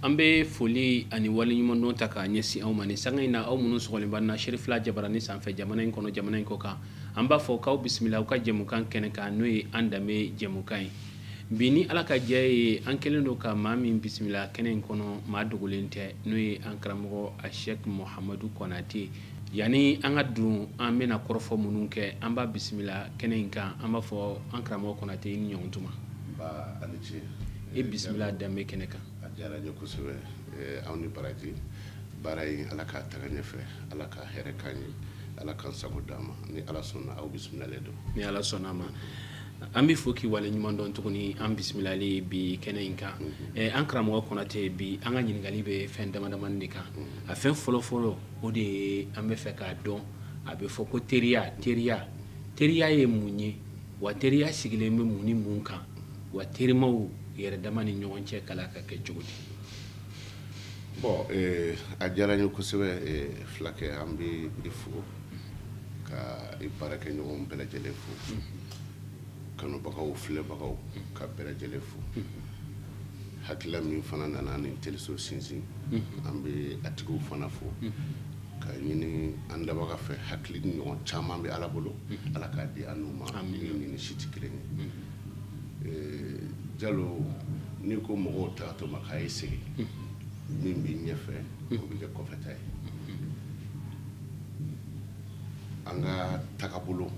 An bɛ foli ani waleɲumandɔn ta k'a ɲɛsin aw ma ni sanga in na, aw minnu sɔgɔlen b'an na Serifila Jabarani sanfɛ, jamana in kɔnɔ, jamana in kɔ kan. An b'a fɔ k'aw bisimila aw ka jɛmukan kɛnɛ kan, n'o ye an danbe jɛmukan ye. Bi ni Ala ka jɛ ye, an kɛlen don ka maa min bisimila kɛnɛ in kɔnɔ, maa dogolen tɛ, n'o ye an karamɔgɔ a Sɛki Muhamadu Kɔnate. Yanni an ka don an bɛna kɔrɔfɔ minnu kɛ, an b'a bisimila kɛnɛ in kan. An b'a fɔ an karamɔgɔ Kɔnate, i ni ɲɔgɔn tuma. Nba, a ni ce. I bisimila danbe kɛnɛ kan. A diyara n ye kosɛbɛ. Aw ni baraji. Baara in, Ala k'a taga ɲɛfɛ, Ala ka hɛrɛ k'an ye, Ala k'an sago d'an ma. Ni Ala sɔnna, aw bisimilalen don. Ni Ala sɔnna a ma, an bɛ fo k'i waleɲuman dɔn tuguni an bisimilalen bi kɛnɛ in kan. An karamɔgɔ Kɔnate, bi an ka ɲininkali bɛ fɛn dama damani de kan. A fɛn fɔlɔfɔlɔ, o de ye an bɛ fɛ k'a dɔn, a bɛ fɔ ko teriya, teriya, teriya ye mun ye? Wa teriya sigilen bɛ mun ni mun kan? Wa terimaw yɛrɛ dama ni ɲɔgɔn cɛ kala ka kɛ cogo di? Bon, a diyara n ye kosɛbɛ. Fulakɛ, an bɛ i fo ka i baarakɛɲɔgɔn bɛɛ lajɛlen fo, kanubagaw, filɛbagaw ka bɛɛ lajɛlen fo. Hakilila min fana nana ni teliso sinsin, an bɛ a tigiw fana fo ka ɲini an dabaga fɛ. Hakili ɲɔgɔn caman bɛ Ala bolo, Ala k'a di an n'u ma min ni si tɛ kelen ye. Jalo, n'i ko mɔgɔw tagatɔ ma k'a ye segin, min b'i ɲɛfɛ o bɛ kɛ kɔfɛta ye. An ka tagabolo,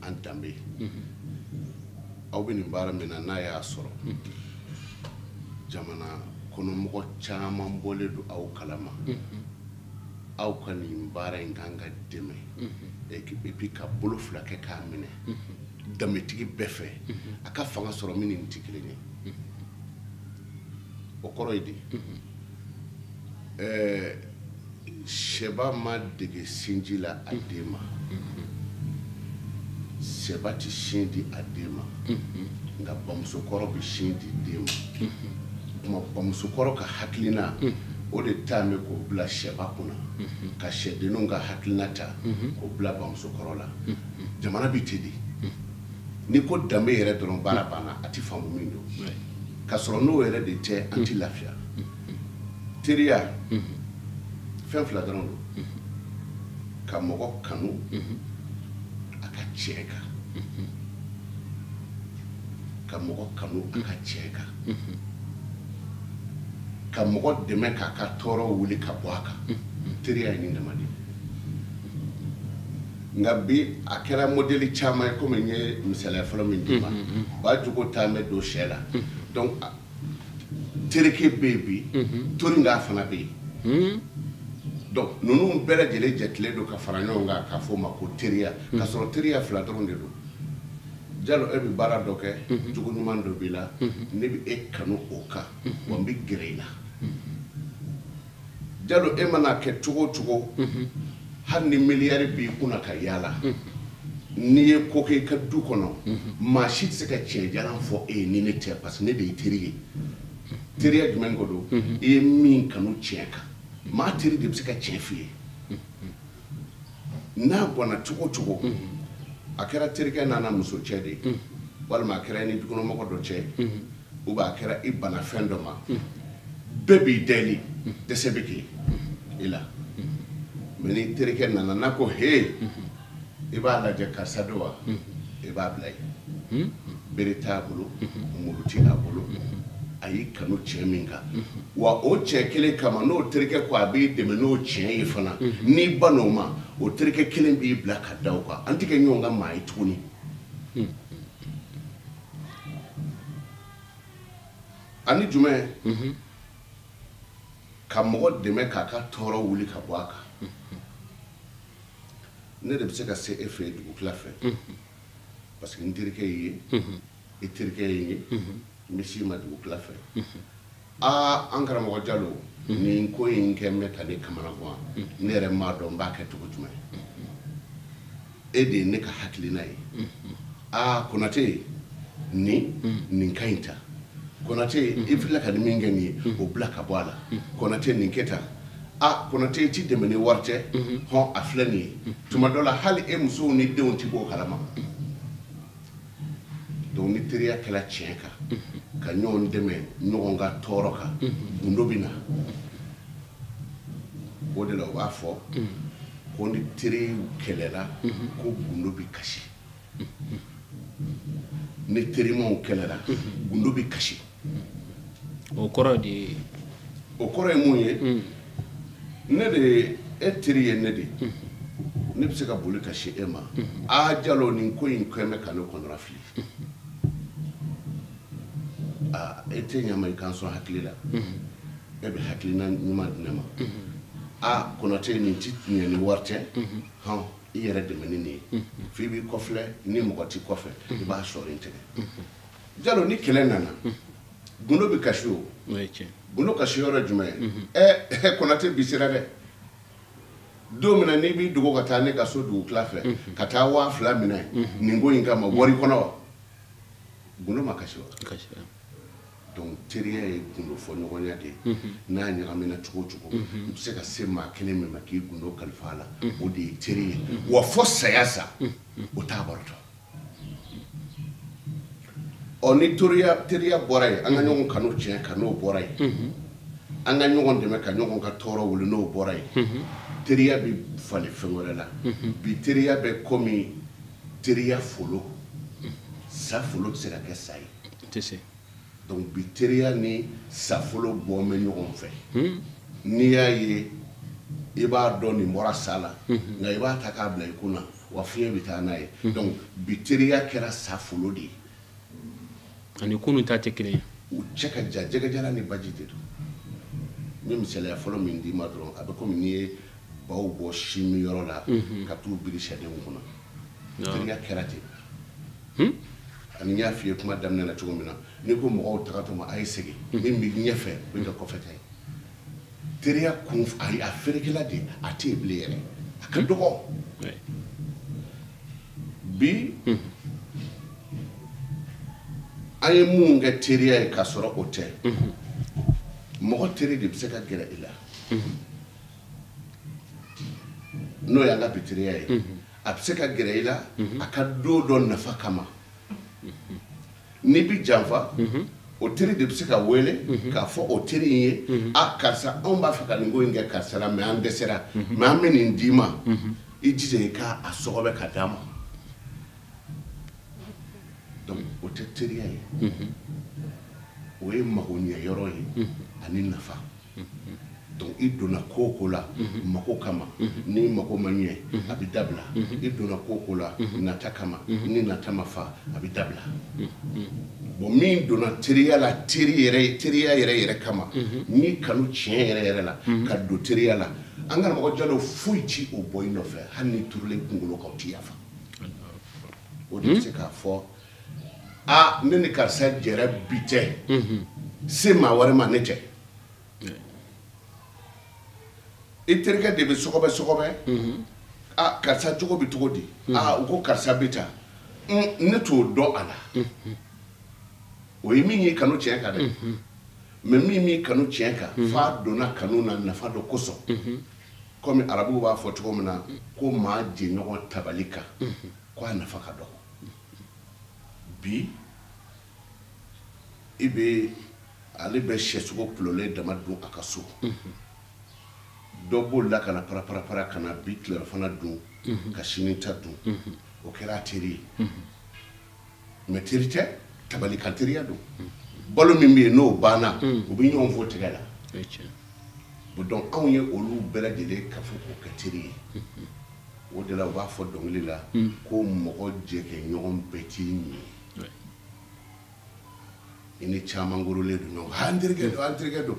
an danbe, aw bɛ nin baara min na, n'a y'a sɔrɔ jamana kɔnɔmɔgɔ caman bɔlen don aw kalama, aw ka nin baara in kan ka dɛmɛ et puis ka bolo fila kɛ k'a minɛ danbetigi bɛɛ fɛ, a ka fanga sɔrɔ min ni nin tɛ kelen ye. O kɔrɔ ye di? Sɛba ma dege sinji la a den ma. Sɛba tɛ sin di a den ma, nka bamusokɔrɔ bɛ sin di den ma. Kuma bamusokɔrɔ ka hakilina, o de ta bɛ k'o bila sɛba kunna, ka sɛdenninw ka hakilina ta k'o bila bamusokɔrɔ la. Jamana bɛ ten de. N'i ko danbe yɛrɛ dɔrɔn, baara banna, a ti faamu min don. K'a sɔrɔ n'o yɛrɛ de tɛ, an ti lafiya. Teriya, fɛn fila dɔrɔn don: ka mɔgɔ kanu a ka tiɲɛ kan, ka mɔgɔ kanu a ka tiɲɛ kan, ka mɔgɔ dɛmɛ k'a ka tɔɔrɔ wuli ka bɔ a kan. Teriya ye nin dama de ye. Nka bi, a kɛra modèle caman ye. Komi n ye misaliya fɔlɔ min d'i ma, ba jogo taa bɛ don sɛ la. Donc tereke bɛ yen bi, torinka fana bɛ yen. Donc ninnu bɛɛ lajɛlen jɛtilen don ka fara ɲɔgɔn kan k'a fɔ o ma ko teriya, k'a sɔrɔ teriya fila dɔrɔn de don. Jalo, e bɛ baara dɔ kɛ, jogo ɲuman dɔ b'i la, ne bɛ e kanu o kan, wa n bɛ gɛrɛ i la. Jalo, e mana kɛ cogo o cogo, hali ni miliyari b'i kunna ka yaala, n'i ye ko kɛ i ka du kɔnɔ, maa si tɛ se ka tiɲɛ jalan fɔ e ye ni ne tɛ, parce que ne de y'i teri ye. Teriya jumɛn ko don? I ye min kanu tiɲɛ kan, maa teri de bɛ se ka tiɲɛ f'i ye. N'a ganna cogo o cogo, a kɛra terikɛ n'a muso cɛ de ye, walima a kɛra i ni dukɔnɔmɔgɔ dɔ cɛ, ou bien a kɛra i bana fɛn dɔ ma, bɛɛ b'i deli, dɛsɛ bɛ kɛ i la. Mais ni terikɛ nana n'a ko he, i b'a lajɛ, karisa don wa, i b'a bila yen. Bere t'a bolo, muru tɛ a bolo, a y'i kanu tiɲɛ min kan, wa o tiɲɛ kelen kama, n'o terikɛ ko a b'i dɛmɛ n'o tiɲɛ ye fana, n'i ban'o ma, o terikɛ kelen b'i bila ka da o kan. An tɛ kɛ ɲɔgɔn ka maa ye tuguni. Ani jumɛn? Ka mɔgɔ dɛmɛ k'a ka tɔɔrɔ wuli ka bɔ a kan. Ne de bɛ se ka se e fɛ yen dugutila fɛ, parce que n terikɛ y'i ye, i terikɛ ye n ye, n bɛ s'i ma dugutila fɛ. Aa, an karamɔgɔ Jalo, nin ko in kɛ n bɛ ka ne kamana gan, ne yɛrɛ m'a dɔn n b'a kɛ cogo jumɛn. E de ye ne ka hakilina ye. Aa, Konate, nin ka ɲi ta. Konate, i filɛ ka nin min kɛ nin ye, o bila ka bɔ a la. Konate, nin kɛ tan. A Konate, i ti dɛmɛ ni wari tɛ, hɔn, a filɛ nin ye. Tuma dɔ la, hali e musow ni denw ti bɔ o kalama. Donc ni teriya kɛla tiɲɛ kan, ka ɲɔgɔn dɛmɛ ɲɔgɔn ka tɔɔrɔ kan, gundo bɛ na. O de la u b'a fɔ ko ni teriw kɛlɛla, ko gundo bɛ kasi. Ni terimaw kɛlɛla, gundo bɛ kasi. O kɔrɔ de ye? O kɔrɔ ye mun ye? Ne de e teri ye, ne de ne bɛ se ka boli ka se e ma. Aa Jalo, nin ko in kɛ bɛ ka ne kɔnɔra fili. Aa, e tɛ ɲa ma, i kan sɔn hakili la, e bɛ hakilina ɲuman di ne ma. Aa Konate, nin ti ɲɛ ni wari tɛ. Hɔn, i yɛrɛ dɛmɛ ni nin ye, f'i b'i kɔfilɛ, ni mɔgɔ t'i kɔfɛ, i b'a sɔrɔ in tigɛ. Jalo, ni kɛlɛ nana, gundo bɛ kasi. O gundo kasi yɔrɔ jumɛn ye? Ɛ Konate, bi sera dɛ. Don min na n'i b'i dogo ka taa ne ka so dugutila fɛ ka taa 2000 minɛ nin ko in kama wari kɔnɔ wa, gundo ma kasi wa? Donc teriya ye gundo fɔ ɲɔgɔnya de ye. N'a ɲagamina cogo o cogo, i bɛ se ka se maa kelen min ma k'i gundo kalifa a la, o de ye teri ye. Wa fo saya sa, o t'a barotɔ. Ɔ, ni teriya bɔra yen, an ka ɲɔgɔn kanu tiɲɛ kan, n'o bɔra yen, an ka ɲɔgɔn dɛmɛ ka ɲɔgɔn ka tɔɔrɔ wuli, n'o bɔra yen, teriya bɛ falen fɛn wɛrɛ la. Bi teriya bɛ komi teriya folo. Sa folo tɛ se ka kɛ sa ye. Tɛ se. Donc bi teriya ni safolo bɔ bɛ ɲɔgɔn fɛ. N'i y'a ye, i b'a dɔn nin bɔra sa la, nka i b'a ta k'a bila i kunna wa, fiɲɛ bɛ taa n'a ye. Donc bi teriya kɛra safolo de ye. Ani kunun ta tɛ kelen ye. U cɛ ka jan, jɛgɛjalan ni baji de don. N bɛ misaliya fɔlɔ min d'i ma dɔrɔn, a bɛ komi n'i ye baw bɔ si min yɔrɔ la ka t'u biri sɛdenw kunna. Teriya kɛra ten. Ani n y'a f'i ye kuma daminɛ na cogo min na, n'i ko mɔgɔw tagatɔ ma a ye segin, min bɛ ɲɛfɛ o bɛ kɛ kɔfɛ ta ye. Teriya kun a feerekɛla de, a tɛ yen bilen yɛrɛ, a ka dɔgɔ bi. An ye mun kɛ teriya ye k'a sɔrɔ o tɛ? Mɔgɔ teri de bɛ se ka gɛrɛ i la, n'o y'an ka bi teriya ye. A bɛ se ka gɛrɛ i la a ka don dɔ nafa kama. N'i bi janfa, o teri de bɛ se ka wele k'a fɔ o teri in ye: a karisa, anw b'a fɛ ka nin ko in kɛ karisa la, mais an dɛsɛra, mais an bɛ nin d'i ma, i jija i k'a sɔgɔbɛ ka d'a ma. Donc o tɛ teriya ye, o ye mago ɲɛ yɔrɔ ye ani nafa. Donc i donna ko o ko la mako kama, ni mako ma ɲɛ, a bɛ dabila. I donna ko o ko la nata kama, ni nata ma fa, a bɛ dabila. Bon, min donna teriya la, teri yɛrɛ, teriya yɛrɛ yɛrɛ kama, n'i kanu tiɲɛ yɛrɛ yɛrɛ la ka don teriya la, an karamɔgɔ Jalo, foyi ti o bɔ i nɔfɛ. Hali ni turulen kunkolo kan, o ti yafa. O de bɛ se k'a fɔ: aa, ne ni karisa jɛra bi tɛ se maa wɛrɛ ma, ne tɛ. I terikɛ de bɛ sɔgɔbɛ sɔgɔbɛ: aa karisa cogo bɛ cogo di? Aa, u ko karisa bɛ taa, ne t'o dɔn a la. O ye min ye kanu tiɲɛ kan dɛ. Mais min m'i kanu tiɲɛ kan, f'a donna kanu na nafa dɔ kosɔn, komi arabuw b'a fɔ cogo min na ko maa jɛɲɔgɔn tabali kan, ko a nafa ka dɔgɔ. Bi i bɛ ale bɛ sɛsogo kulolen dama dun a ka so, dɔ b'o la ka na paraparapara ka na bi tilerafana dun ka sini ta dun, o kɛra a teri ye. Mais teri tɛ, tabali kan teriya don. Balo min bɛ yen n'o banna, u bɛ ɲɔgɔn fo tigɛ la. Bon, donc anw ye olu bɛɛ lajɛlen kafo k'o kɛ teri ye. O de la u b'a fɔ dɔnkili la ko mɔgɔ jɛkɛɲɔgɔn bɛɛ t'i ɲɛ ye. I ni caman gorolen don ɲɔgɔn kan: an terikɛ don, an terikɛ don.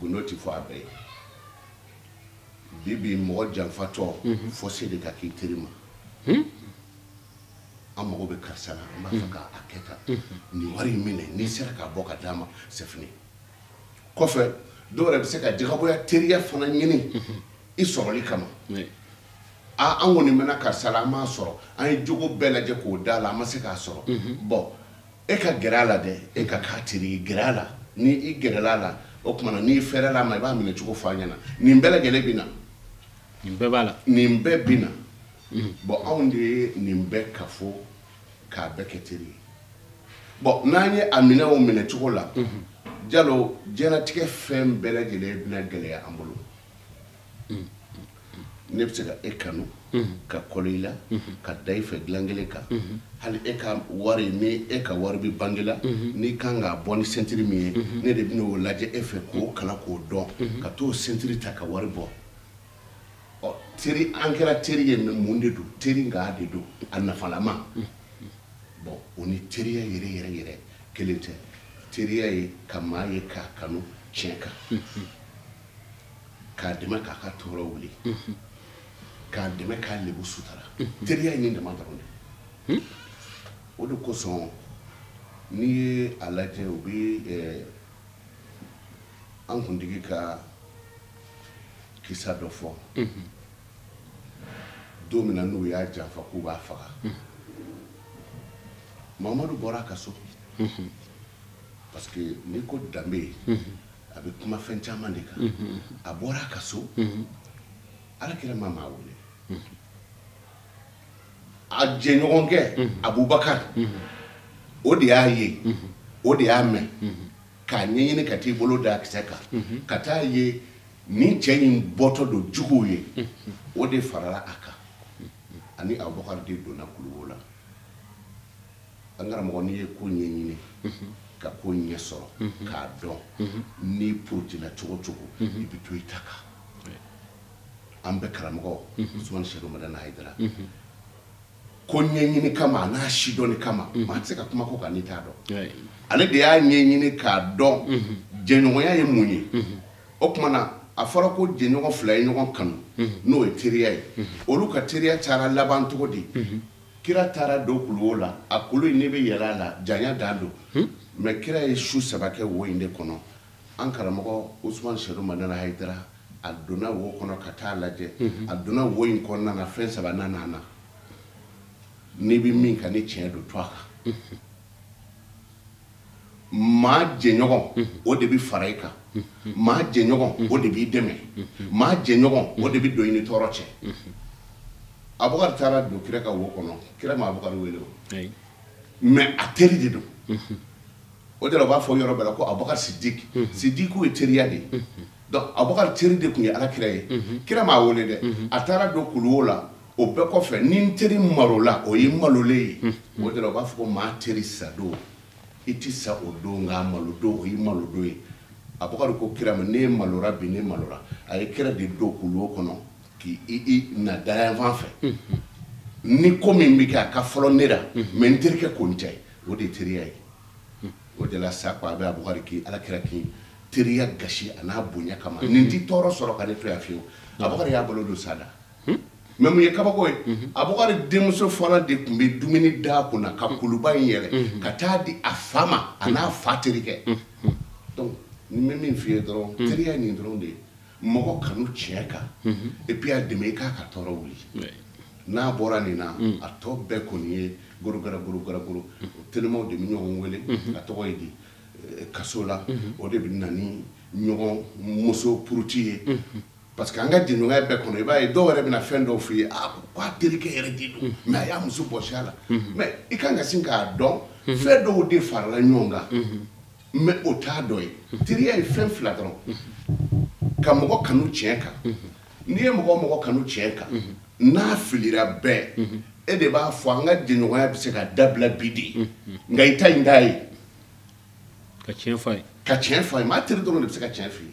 Gundo ti fɔ a bɛɛ ye. Bi bi, mɔgɔ janfatɔ fɔ se de ka k'i teri ma. An mago bɛ karisa la, an b'a fɛ k'a kɛ tan, nin wari in minɛ, n'i sera k'a bɔ ka d'a ma, c'est fini. Kɔfɛ, dɔw yɛrɛ bɛ se ka jagaboya teriya fana ɲini i sɔrɔli kama. Aa, an kɔni mɛnna karisa la, an m'a sɔrɔ, an ye jogo bɛɛ lajɛ k'o da la, an ma se k'a sɔrɔ. Bon, e ka gɛrɛ a la dɛ, e ka k'a teri ye, gɛrɛ a la. Ni i gɛrɛla a la, o tuma na n'i fɛrɛla a ma, i b'a minɛ cogo fɔ a ɲɛna. Nin bɛɛ lajɛlen bɛ na. Nin bɛɛ b'a la. Nin bɛɛ bɛ na. Bon, anw de ye nin bɛɛ kafo k'a bɛɛ kɛ teri ye. Bon, n'an ye a minɛ o minɛ cogo la, Jalo, diɲɛlatigɛ fɛn bɛɛ lajɛlen bɛna gɛlɛya an bolo. Ne bɛ se ka e kanu, ka kɔlɔ i la, ka da i fɛ dilan kelen kan. Hali e ka wari, ni e ka wari bɛ bange la, n'i kan k'a bɔ ni sentiri min ye, ne de bɛna o lajɛ e fɛ k'o kalan k'o dɔn, ka t'o sentiri ta ka wari bɔ. Ɔ, teri, an kɛra teri ye, mais mun de don? Teri nka de don, a nafalama. Bon, o ni teriya yɛrɛ yɛrɛ yɛrɛ kelen tɛ. Teriya ye ka maa ye k'a kanu tiɲɛ kan, k'a dɛmɛ k'a ka tɔɔrɔ wuli, k'a dɛmɛ k'a lebu sutara. Teriya ye nin dama dɔrɔn de. O de kosɔn n'i ye a lajɛ, u bɛ an kuntigi ka kisa dɔ fɔ. Don min na n'u y'a janfa k'u b'a faga, Mamadu bɔra a ka so. Parce que n'i ko danbe, a bɛ kuma fɛn caman de kan. A bɔra a ka so, Ala kira ma maa wele. A jɛɲɔgɔnkɛ Abubakar, o de y'a ye, o de y'a mɛn, k'a ɲɛɲini ka t'i bolo da a kisɛ kan, ka taa ye nin cɛ in bɔtɔ don juguw ye, o de farala a kan. Ani Abubakar de donna kuluwo la. An karamɔgɔ, n'i ye ko ɲɛɲini ka ko ɲɛ sɔrɔ k'a dɔn, n'i porotila cogo cogo, i bɛ to i ta kan. An bɛɛ karamɔgɔ Usumani Sedu Madani Hayidara, ko ɲɛɲini kama a n'a sidɔnni kama, maa tɛ se ka kuma ko kan n'i t'a dɔn. Ale de y'a ɲɛɲini k'a dɔn jɛɲɔgɔnya ye mun ye. O tuma na, a fɔra ko jɛɲɔgɔn fila ye ɲɔgɔn kanu, n'o ye teriya ye. Olu ka teriya taara laban cogo di? Kira taara don kuluwo la, a kulu in n'i bɛ yɛlɛ a la, janya dan don. Mais kira ye su 3 kɛ wo in de kɔnɔ. An karamɔgɔ Usumani Sedu Madani Hayidara, a donna wo kɔnɔ ka taa lajɛ. A donna wo in kɔnɔna na, fɛn 3 nana na. N'i bɛ min kan, ni tiɲɛ don, to a kan. Maa jɛɲɔgɔn, o de bɛ fara i kan. Maa jɛɲɔgɔn, o de b'i dɛmɛ. Maa jɛɲɔgɔn, o de bɛ don i ni tɔɔrɔ cɛ. Abubakar taara don kira ka wo kɔnɔ, kira ma Abubakar wele o. Mais a teri de don. O de la u b'a fɔ yɔrɔ bɛɛ la ko Abubakar Sidiki. Sidiku ye teriya de ye. Donc Abubakar teri de tun ye Ala kira ye. Kira m'a wele dɛ. A taara don kuluwo la, o bɛɛ kɔfɛ, ni n teri malola, o ye malolen ye. O de la u b'a fɔ ko maa teri sa don, i ti sa o don, nka malo don, o ye malo don ye. Abubakar ko kira ma, ne malora bi, ne malora. A ye kira de don kuluwo kɔnɔ k'i i na dayanfan fɛ. Ni ko min bɛ kɛ, a ka fɔlɔ ne la, mais n terikɛ ko n tɛ, o de ye teriya ye. O de la sa ko a bɛ Abubakar k'i Ala kira k'i teriya gasi a n'a bonya kama. Nin ti tɔɔrɔ sɔrɔ ka ne to yan fiyewu. Abubakar y'a bolo don sa la. Mais mun ye kabako ye? Abubakar denmuso fɔlɔ de tun bɛ dumuni d'a kunna ka kuluba in yɛlɛ ka taa di a fa ma, a n'a fa terikɛ. Donc n bɛ min f'i ye dɔrɔn, teriya ye nin dɔrɔn de ye. Mɔgɔ kanu tiɲɛ kan, et puis a dɛmɛ i k'a ka tɔɔrɔ wuli. N'a bɔra nin na, a tɔ bɛɛ kɔni ye gorogara gorogara goro. O telimaw de bɛ ɲɔgɔn wele, a tɔgɔ ye di kaso la, o de bɛ na ni ɲɔgɔn muso puruti ye. Parce que an ka jɛɲɔgɔnya bɛɛ kɔnɔ, i b'a ye dɔw yɛrɛ bɛna fɛn dɔw f'i ye, a ko k'a terikɛ yɛrɛ de don, mais a y'a muso bɔsi a la. Mais i kan ka sin k'a dɔn, fɛn dɔw de farala ɲɔgɔn kan, mais o t'a dɔ ye. Teriya ye fɛn 2 dɔrɔn: ka mɔgɔ kanu tiɲɛ kan. N'i ye mɔgɔ mɔgɔ kanu tiɲɛ kan, n'a filira bɛɛ, e de b'a fɔ an ka jɛɲɔgɔnya bɛ se ka dabila bi de, nka i ta in t'a ye. Ka tiɲɛ f'a ye. Ka tiɲɛ f'a ye. Maa teri dɔrɔn de bɛ se ka tiɲɛ f'i ye.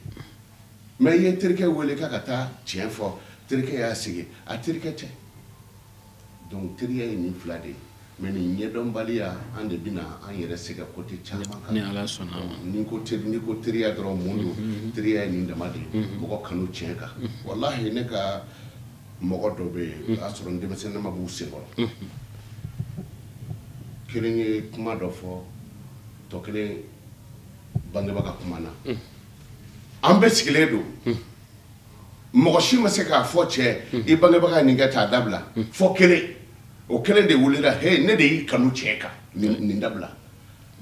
Mais i ye terikɛ wele k'a ka taa tiɲɛ fɔ, terikɛ y'a sigi, a terikɛ tɛ. Donc teriya ye nin 2 de ye. Mais nin ɲɛdɔnbaliya, an de bɛna an yɛrɛ sɛgɛn côté caman kan. Ni Ala sɔnna a ma. N'i ko teri, n'i ko teriya dɔrɔn, mun don? Teriya ye nin dama de ye. Mɔgɔ kanu tiɲɛ kan. Walahi, ne ka mɔgɔ dɔ bɛ yen, o y'a sɔrɔ n denmisɛnninma b'u senkɔrɔ. Kelen ye kuma dɔ fɔ, tɔ kelen bangebaga kuma na. An bɛɛ sigilen don. Mɔgɔ si ma se k'a fɔ cɛ, i bangebaga ye nin kɛ k'a dabila. Fɔ kelen. O kelen de wulila, he, ne de y'i kanu tiɲɛ kan, nin dabila.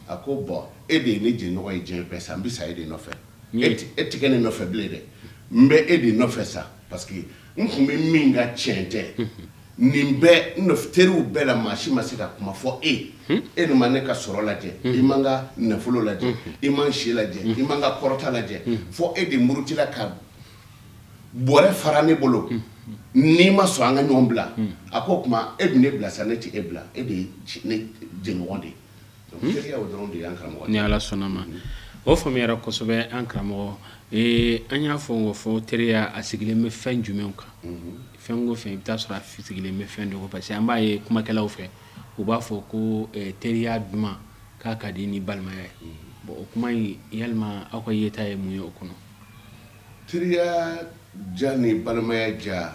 A ko bɔn, e de ye ne jɛɲɔgɔn ye diɲɛ bɛɛ sa, n bɛ sa e de nɔfɛ. E tɛ kɛ ne nɔfɛ bilen dɛ, n bɛ e de nɔfɛ sa, parce que n tun bɛ min ka tiɲɛ tɛ. Nin bɛɛ n teriw bɛɛ la, maa si ma se ka kuma fɔ e. E ni ma ne ka sɔrɔ lajɛ, i ma n ka nafolo lajɛ, i ma n si lajɛ, i ma n ka kɔrɔta lajɛ, fɔ e de murutila ka bɔrɛ fara ne bolo. N'i ma sɔn an ka ɲɔgɔn bila, a ko o tuma e bɛ ne bila sa, ne tɛ e bila, e de ye ne jɛɲɔgɔn de ye. Donc teriya o dɔrɔn de ye an karamɔgɔ. Ni Ala sɔnna ma, o faamuyara kosɛbɛ an karamɔgɔ. An y'a fɔ ko fɔ teriya a sigilen bɛ fɛn jumɛnw kan? Fɛn o fɛn, i bɛ taa sɔrɔ a sigilen bɛ fɛn dɔ kan, parce que an b'a ye kumakɛlaw fɛ, u b'a fɔ ko teriya duman k'a ka di ni balimaya ye. Bon, o kuma in, yalima aw ka yeta ye mun ye o kɔnɔ? Teriya ja ni balimaya ja,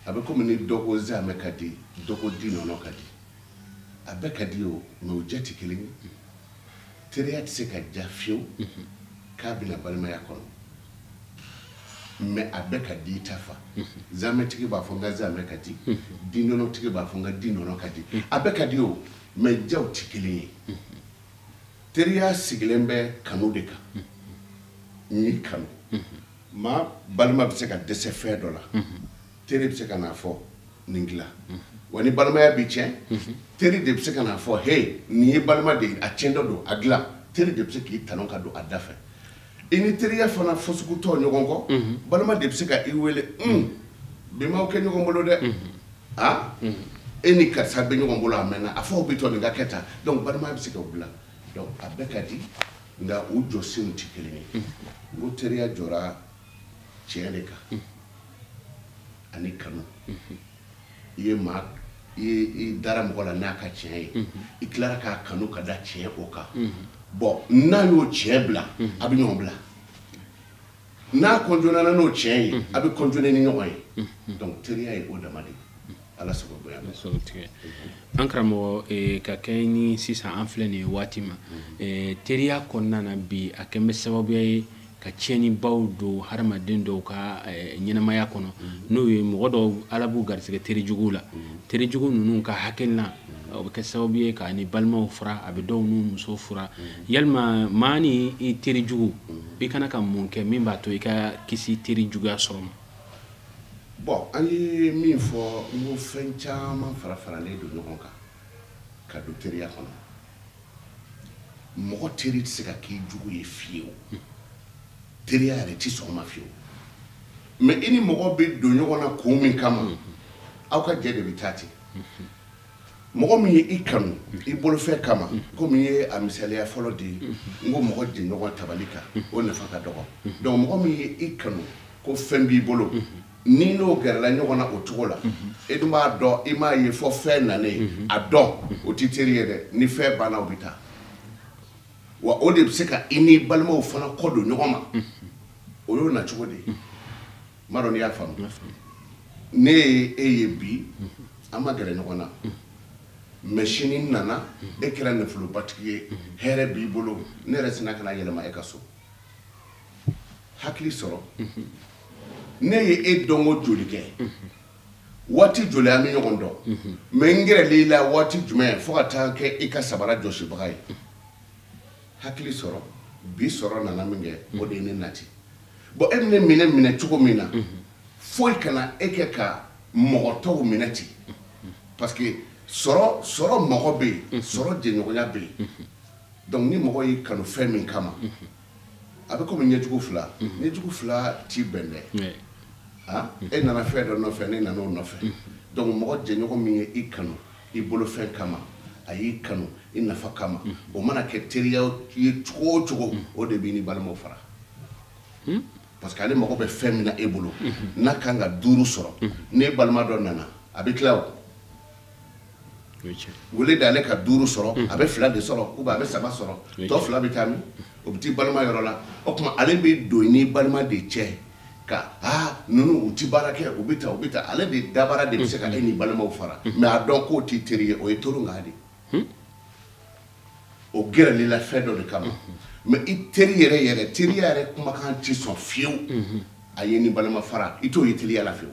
a bɛ komi ni dɔ ko zamɛ ka di, dɔ ko di nɔnɔ ka di. A bɛɛ ka di o, mais o ja tɛ kelen ye. Teriya tɛ se ka ja fiyewu k'a bɛna balimaya kɔnɔ, mais a bɛɛ ka di i ta fa. Zamɛtigi b'a fɔ n ka zamɛ ka di, di nɔnɔtigi b'a fɔ n ka di nɔnɔ ka di. A bɛɛ ka di o, mais jaw tɛ kelen ye. Teriya sigilen bɛ kanu de kan. N y'i kanu, maa balima bɛ se ka dɛsɛ fɛn dɔ la, teri bɛ se ka n'a fɔ nin dilan. Wa ni balimaya bɛ tiɲɛ, teri de bɛ se ka n'a fɔ he, nin ye balima de ye, a tiɲɛ dɔ don, a dilan. Teri de bɛ se k'i tanu ka don a da fɛ. I ni teriya fana fasugu tɔ ɲɔgɔn kɔ, balima de bɛ se ka i wele, bi m'aw kɛ ɲɔgɔn bolo dɛ, ah, e ni karisa bɛ ɲɔgɔn bolo a mɛnna, a fɔ aw bɛ tɔ nin ka kɛ tan. Donc balimaya bɛ se ka bila. Donc a bɛɛ ka di, nka u jɔsenw tɛ kelen ye. N ko teriya jɔra tiɲɛ de kan ani kanu. I ye maa, i ye i dara mɔgɔ la n'a ka tiɲɛ ye, i tilara k'a kanu ka da tiɲɛ o kan. Bon, n'a y'o tiɲɛ bila, a bɛ ɲɔgɔn bila. N'a kɔnjɔnna n'o tiɲɛ ye, a bɛ kɔnjɔnne ni ɲɔgɔn ye. Donc teriya ye o dama de ye. Ala sago bonya. An karamɔgɔ, ka kɛ ni sisan an filɛ nin ye waati ma, teriya kɔnɔna na bi, a kɛn bɛ sababuya ye ka tiɲɛnibaw don hadamaden dɔw ka ɲɛnamaya kɔnɔ, n'o ye mɔgɔ dɔw Ala b'u garisɛgɛ terijuguw la. Terijugu ninnu ka hakilina, o bɛ kɛ sababu ye k'a ni balimaw fura, a bɛ dɔw n'u muso fura. Yalima maa ni i terijugu, i kana ka mun kɛ min b'a to i ka kisi terijuguya sɔrɔ ma? Bon, an ye min fɔ, n ko fɛn caman fara faralen don ɲɔgɔn kan ka don teriya kɔnɔ. Mɔgɔ teri tɛ se ka k'i jugu ye fiyewu. Teriya yɛrɛ ti sɔn ma fiyewu. Mais i ni mɔgɔ bɛ don ɲɔgɔn na kun min kama, aw ka jɛ de bɛ taa ten. Mɔgɔ min ye i kanu i bolofɛn kama, komi i ye a misaliya fɔlɔ di, n ko mɔgɔ jɛɲɔgɔn tabali kan, o nafa ka dɔgɔ. Donc mɔgɔ min ye i kanu ko fɛn b'i bolo, n'i n'o gɛrɛla ɲɔgɔn na o cogo la, e dun b'a dɔn, i m'a ye fɔ fɛn nanen, a dɔn o t'i teri ye dɛ. Ni fɛn banna, o bɛ taa. Wa o de bɛ se ka i n'i balimaw fana kɔ don ɲɔgɔn ma. O y'o nacogo de ye. N m'a dɔn n'i y'a faamu. Ne ye e ye bi, an ma gɛrɛ ɲɔgɔn na, mais sini nana, e kɛra nafolobatigi ye, hɛrɛ b'i bolo, ne yɛrɛ sina ka na yɛlɛma e ka so. Hakili sɔrɔ, ne ye e dɔnko joli kɛ, waati joli an bɛ ɲɔgɔn dɔn, mais n gɛrɛl'i la waati jumɛn fo ka taa kɛ i ka sabara jɔsibaga ye. Hakili sɔrɔ, bi sɔrɔ nana min kɛ, o de ye ne nati. Bon, e bɛ ne minɛ minɛ cogo min na, foyi kana e kɛ ka mɔgɔ tɔw minɛ ten, parce que sɔrɔ mɔgɔ bɛ yen, sɔrɔ jɛɲɔgɔnya bɛ yen. Donc ni mɔgɔ y'i kanu fɛn min kama, a bɛ komi ɲɛjugu fila, ɲɛjugu fila t'i bɛn dɛ. Ah, e nana fɛn dɔ nɔfɛ, ne nana o nɔfɛ. Donc mɔgɔ jɛɲɔgɔn min ye i kanu i bolofɛn kama, a y'i kanu i nafa kama, o mana kɛ teriya ye cogo o cogo, o de b'i ni balimaw fara. Parce que ale mago bɛ fɛn min na e bolo, n'a kan ka 5 sɔrɔ, n'e balima dɔ nana, a bɛ tila o. Wele d'ale ka 5 sɔrɔ, a bɛ 2 de sɔrɔ, ou bien a bɛ 3 sɔrɔ, tɔ 2 bɛ taa min? O bɛ t'i balima yɔrɔ la. O tuma ale bɛ don i n'i balima de cɛ ka ninnu u ti baara kɛ, u bɛ taa, u bɛ taa. Ale de dabara de bɛ se ka e n'i balimaw fara, mais a dɔn k'o t'i teri ye, o ye toro nka de. O gɛrɛl'i la fɛn dɔ de kama. Mais i teri yɛrɛ yɛrɛ, teriya yɛrɛ kumakan ti sɔn fiyewu a ye ni balima fara, i t'o ye teriya la fiyewu.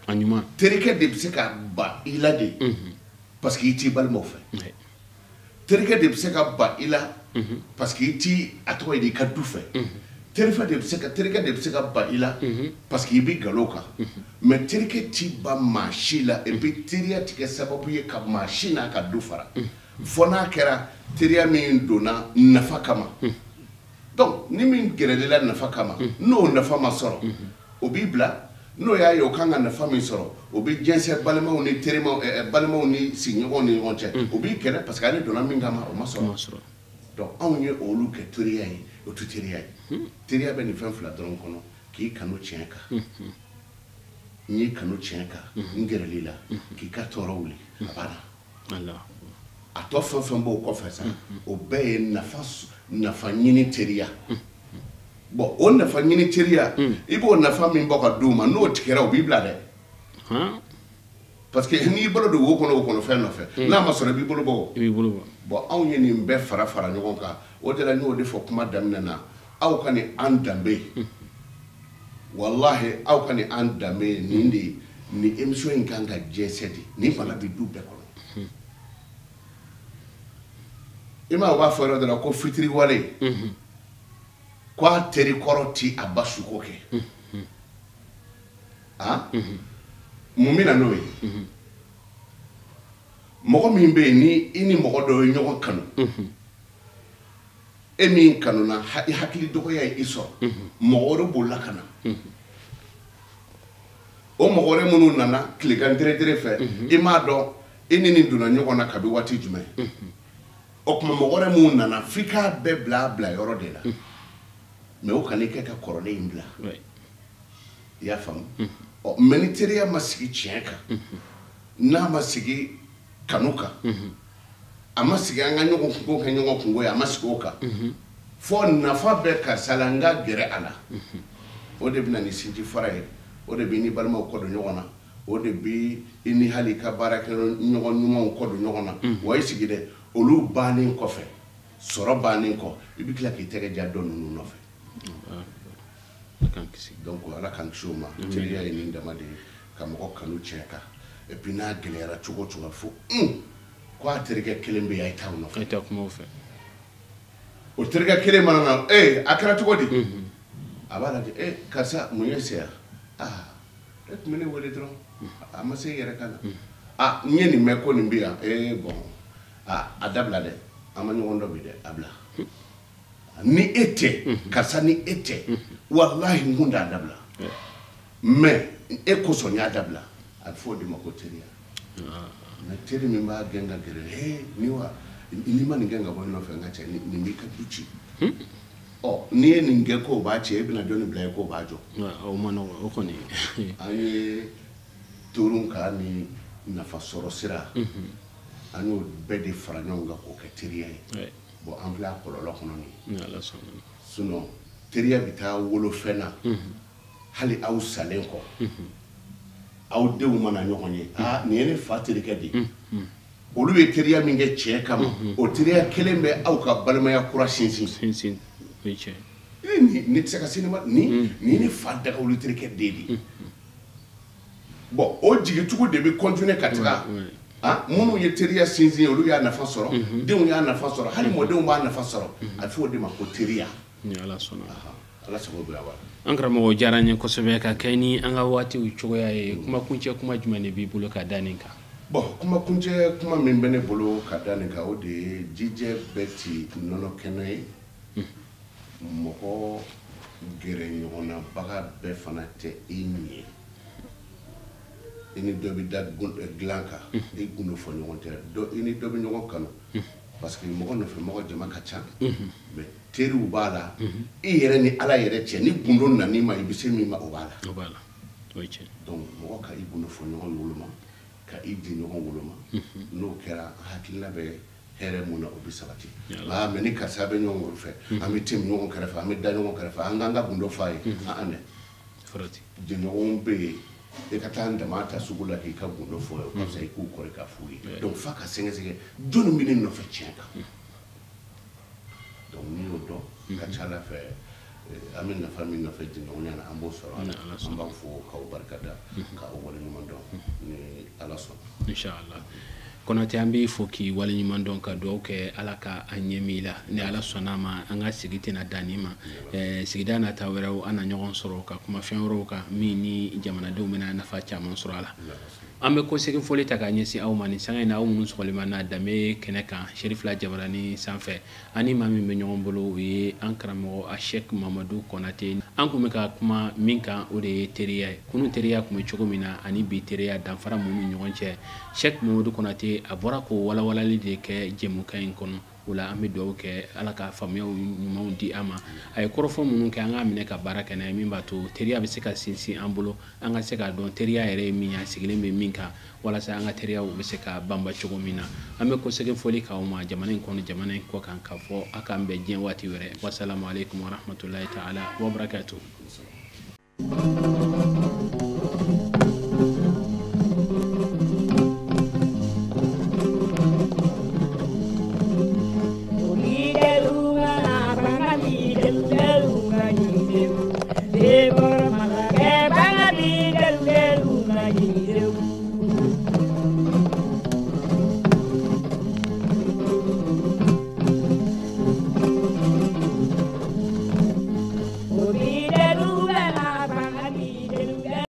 A ɲuman. Terikɛ de bɛ se ka ban i la de, parce que i t'i balimaw fɛ. Terikɛ de bɛ se ka ban i la, parce que i t'i a tɔgɔ ye di i ka du fɛ. Terikɛ de bɛ se ka ban i la parce que i bɛ nkalon kan, mais terikɛ t'i ban maa si la. Et puis teriya tɛ kɛ sababu ye ka maa si n'a ka du fara, fo n'a kɛra teriya min donna nafa kama. Donc ni min gɛrɛl'i la nafa kama, n'o nafa ma sɔrɔ, o b'i bila. N'o y'a ye o kan ka nafa min sɔrɔ, o bɛ jɛnsɛn balimaw ni terimaw, balimaw ni sigiɲɔgɔnw ni ɲɔgɔn cɛ, o b'i kɛlɛ parce que ale donna min kama o ma sɔrɔ. Donc anw ye olu kɛ teriya ye, o tɛ teriya ye. Teriya bɛ nin fɛn fila dɔrɔn kɔnɔ: k'i kanu tiɲɛ kan, n y'i kanu tiɲɛ kan, n gɛrɛl'i la, k'i ka tɔɔrɔ wuli, a banna. A tɔ fɛn fɛn b'o kɔfɛ sa, o bɛɛ ye nafa ɲini teriya. Bon, o nafa ɲini teriya, i b'o nafa min bɔ ka d'u ma, n'o tigɛra, o b'i bila dɛ. Parce que n'i bolo don wo kɔnɔ, o kɔnɔ fɛn nɔfɛ, n'a ma sɔrɔ i b'i bolo bɔ. I b'i bolo bɔ. Bon, anw ye nin bɛɛ fara ɲɔgɔn kan. O de la n y'o de fɔ kuma daminɛ na, aw ka nin an danbe, walahi aw ka nin an danbe nin de ye, nin émission in kan ka jɛnsɛn de, nin bana bɛ du bɛɛ kɔnɔ. I ma, u b'a fɔ yɔrɔ dɔ la ko fitiriwale, ko a teri kɔrɔ ti a ba suko kɛ. Ah, mun bɛ na n'o ye? Mɔgɔ min bɛ yen ni i ni mɔgɔ dɔ ye ɲɔgɔn kanu, e min kanuna, i hakili dɔgɔya ye i sɔrɔ, mɔgɔ wɛrɛ bolila ka na. O mɔgɔ wɛrɛ minnu nana tilegan deredere fɛ, i m'a dɔn i ni nin donna ɲɔgɔn na kabi waati jumɛn. O tuma mɔgɔ wɛrɛ minnu nana, f'i k'a bɛɛ bila yɔrɔ de la. Mais o kan'i kɛ ka kɔrɔlen in bila. I y'a faamu? Ɔ, mais ni teriya ma sigi tiɲɛ kan, n'a ma sigi kanu kan, a ma sigi an ka ɲɔgɔn kungo kɛ ɲɔgɔn kungo ye, a ma sigi o kan, fo nafa bɛ karisa la, n ka gɛrɛ a la, o de bɛ na ni sinji fara ye, o de bɛ ni balimaw kɔ don ɲɔgɔn na, o de bɛ i ni hali ka baarakɛ ɲɔgɔn ɲumanw kɔ don ɲɔgɔn na. Wa i sigi dɛ, olu bannen kɔfɛ, sɔrɔ bannen kɔ, i bɛ tila k'i tɛgɛ ja dɔ ninnu nɔfɛ. Donc ala k'an kisi o ma. Teriya ye nin dama de ye, ka mɔgɔ kanu tiɲɛ kan. Et puis n'a gɛlɛyara cogo o cogo, a fɔ ko a terikɛ kelen bɛ yen, a ye taa o nɔfɛ. A ye taa kuma o fɛ. O terikɛ kelen mana na, a kɛra cogo di? A b'a lajɛ, karisa mun ye se yan? Aa, e tun bɛ ne wele dɔrɔn, a ma se i yɛrɛ ka na. Aa, n ye nin mɛn ko nin bɛ yan, bon, a dabila dɛ, an ma ɲɔgɔn dɔn bi dɛ, a bila. Ni e tɛ, karisa ni e tɛ, walahi n kun t'a dabila. Mais e kosɔn n y'a dabila. A bɛ fɔ o de ma ko teriya. Mais teri min b'a gɛn ka gɛrɛ, ni wa n'i ma nin gɛn ka bɔ n nɔfɛ, n ka cɛ, nin b'i ka du ci. Ɔ, n'i ye nin gɛn k'o b'a ci, e bɛna jɔnni bila yen k'o b'a jɔ? O ma nɔgɔn, o kɔni. An ye torun k'a ni nafa sɔrɔ sira, an y'o bɛɛ de fara ɲɔgɔn kan k'o kɛ teriya ye. Bon, an filɛ a kɔlɔlɔ kɔnɔ nin ye. Sinon teriya bɛ taa wolofɛn na, hali aw salen kɔ, aw denw mana ɲɔgɔn ye, aa nin ye ne fa terikɛ de ye. Olu ye teriya min kɛ tiɲɛ kama, o teriya kelen bɛ aw ka balimaya kura sinsin. Ni tɛ se ka se nin ma, nin ye ne fa dagawuli terikɛ den de ye. Bon, o jigitugu de bɛ continuer ka taga. Ah, minnu ye teriya sinsin, olu y'a nafa sɔrɔ, denw y'a nafa sɔrɔ, hali mɔdenw b'a nafa sɔrɔ. A bɛ fɔ o de ma ko teriya. Ni Ala sɔnna. Ala sago bɛ wa. An karamɔgɔ diyara n ye kosɛbɛ ka kɛ ni an ka waatiw cogoya ye. Kuma kuncɛ kuma jumɛn de b'i bolo ka da nin kan? Bon, kuma kuncɛ kuma min bɛ ne bolo ka da nin kan, o de ye jijɛ bɛɛ ti nɔnɔ kɛnɛ ye. Mɔgɔ gɛrɛ ɲɔgɔnnabaga bɛɛ fana tɛ i ɲɛ. I ni dɔ bɛ da dilan kan, i gundo fɔ ɲɔgɔn tɛ, i ni dɔ bɛ ɲɔgɔn kanu, parce que mɔgɔ nɔfɛ mɔgɔ jama ka ca, mais teriw b'a la, i yɛrɛ ni Ala yɛrɛ cɛ, ni gundo nan'i ma, i bɛ se min ma, o b'a la. O b'a la, o ye tiɲɛ. Donc mɔgɔ ka i gundo fɔ ɲɔgɔn woloma, ka i di ɲɔgɔn woloma, n'o kɛra hakilina bɛ hɛrɛ mun na, o bɛ sabati. Aa, mais ni karisa bɛ ɲɔgɔn fɛ, an bɛ tɛmɛ ɲɔgɔn kɛrɛfɛ, an bɛ da ɲɔgɔn kɛrɛfɛ, an k'an ka gundo f'a ye, an dɛ. Jɛɲɔgɔnw bɛ yen, e ka taa dama ta sugu la k'i ka gundo fɔ ye, o ka fisa i k'u kɔrɔ ka f'u ye. Donc f'a ka sɛgɛsɛgɛ jɔnni bɛ ne nɔfɛ tiɲɛ kan. Donc n'i y'o dɔn, ka ca Ala fɛ, an bɛ nafa min nɔfɛ jɛɲɔgɔnya na, an b'o sɔrɔ a la. An b'aw fo k'aw barika da, k'aw waleɲuman dɔn ni Ala sɔnna. Inshallah. Konate, an b'i fo k'i waleɲuman dɔn, ka dugawu kɛ Ala ka a ɲɛ min la. Ni Ala sɔnna a ma, an ka sigi tɛna dan nin ma. Sigida nata wɛrɛw, an na ɲɔgɔn sɔrɔ ka kuma fɛn wɛrɛw kan min ni jamanadenw bɛna nafa caman sɔrɔ a la. An bɛ kɔsegin foli ta k'a ɲɛsin aw ma nin sanga in na, aw minnu sɔgɔlen b'an na danbe kɛnɛ kan, Serifila Jabarani sanfɛ. Ani maa min bɛ ɲɔgɔn bolo, o ye an karamɔgɔ a Sɛki Mamadu Konate. An tun bɛ ka kuma min kan, o de ye teriya ye. Kunun teriya tun bɛ cogo min na ani bi teriya, danfara mun ni ɲɔgɔn cɛ, Sɛki Mamadu Konate a bɔra k'o walawalali de kɛ jɛmukan in kɔnɔ. O la, an bɛ dugawu kɛ Ala ka faamuyaw ɲumanw di an ma. A ye kɔrɔfɔ minnu kɛ, an k'a minɛ ka baara kɛ n'a ye, min b'a to teriya bɛ se ka sinsin an bolo, an ka se k'a dɔn teriya yɛrɛ ye min ye, a sigilen bɛ min kan, walasa an ka teriyaw bɛ se ka banba cogo min na. An bɛ kɔsegin foli k'aw ma jamana in kɔnɔ, jamana in kɔ kan, k'a fɔ a k'an bɛn diɲɛ waati wɛrɛ. Wasalamu aleykum warahmatulahi taala wabarakatuh.